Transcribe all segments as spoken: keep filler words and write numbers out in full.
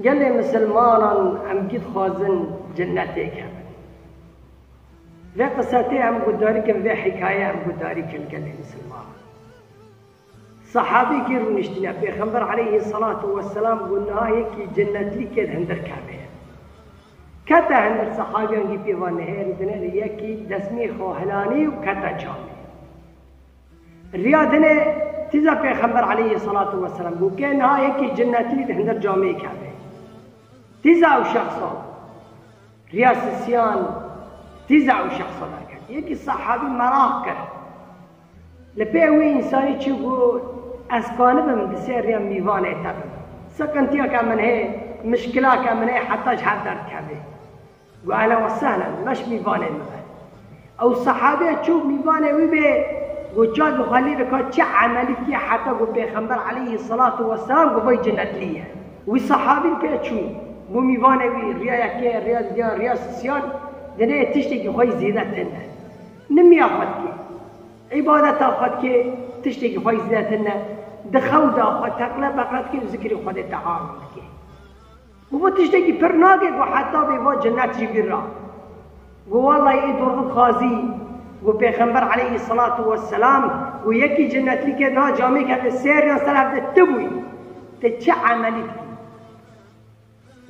Gelê misilmanan em gî dixwazin cennetê kevin. Vê qisê em guhdarî kin, vê hîkayê em guhdarî kin gelê misilmanan. Sehabî gî rûniştine, Pêxember aleyhisselatu vesselam got, niha yekî cennetlî kê di hindir kevê. Kete hindir, sehabiyan gî pê va nihêrî, dinêrî yekî destmî xwe hilanî û kete camê. Riya dinê, tîza Pêxember aleyhisselatu vesselam got, kê niha yekî cennetlî di hindir camê kevê. Tîza ew şexsa riya sisiyan, tîza ew şexsa derket. Yekî sehabî meraq kir. Li pê wî însanî çû got, ez kanibim di sê riya mîvanê te bim. Siqintiyeke min heye, mişkilake min heye, heta ji hev derdikevê. Got, ehlen we sehlen, meş mîvanê min be. Ew sehabê çû mîvanê wî bê, got, çavê xwe lê dika, çi emelî kê heta got Pêxember aleyhisselatu vesselam got vay cennetlî ye. Wî sehabî pê çû, got mîvanê wî riya yekê, riya diyan, riya sisiyan, dinê tiştekî xwe yî zêde tune. Nimiya xwe dikê, îbadeta xwe dikê, tiştekî xwe yî zêde tune. Di xew de xwe teqle beqle dikê û zikrê Xwedê Teala dikê. Got, bu tiştekî pir nake, got, heta bê va cennet ji bîr ra. Got, wellahî ê dorxî dixwazî, got, Pêxember aleyhisselatu vesselam, got, yekî cennetlî kê niha camê kevê, sê riyan ser hev de tu bûyî. Tu çi emelî dikî?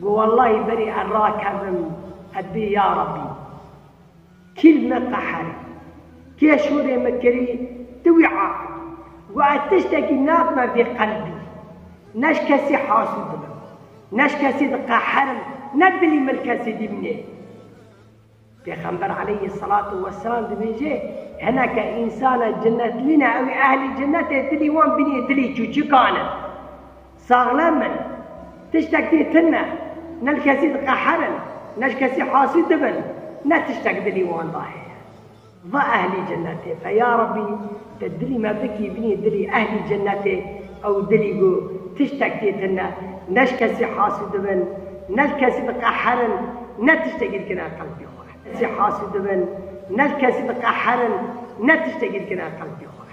Got, wellahî berî ez rakevim, ez bê ya Rabbî. Kî li me qeherî? Kê şûrê me kirî? Tu wî af. Got, ez tiştekî nadime vê qelbî. Ne ji kesî hasûd dibim, ne ji kesî diqeherim, ne dilî min li kesî dî binê. Pêxember aleyhisselatu vesselam dibêje, hineke însana cennetlî ne, ew ê ehlî cennetê, dilî wan binê dilî çûçikan in. Saxlem in. Tiştek tê tune. Ne li kesî diqeherin, ne ji kesî hasî dibin, ne tiştek dilî wan de heye. Va ehlî cennetê, fe ya Rabbî, te dilî me bikî binî dilî ehlî cennetê, ew dilî ku tiştek tê tune, ne ji kesî hasî dibin, ne li kesî diqeherin, ne tiştekî dikine qelbê xwe. Kesî hasî dibin, ne li kesî diqeherin, ne tiştekî dikine qelbê xwe.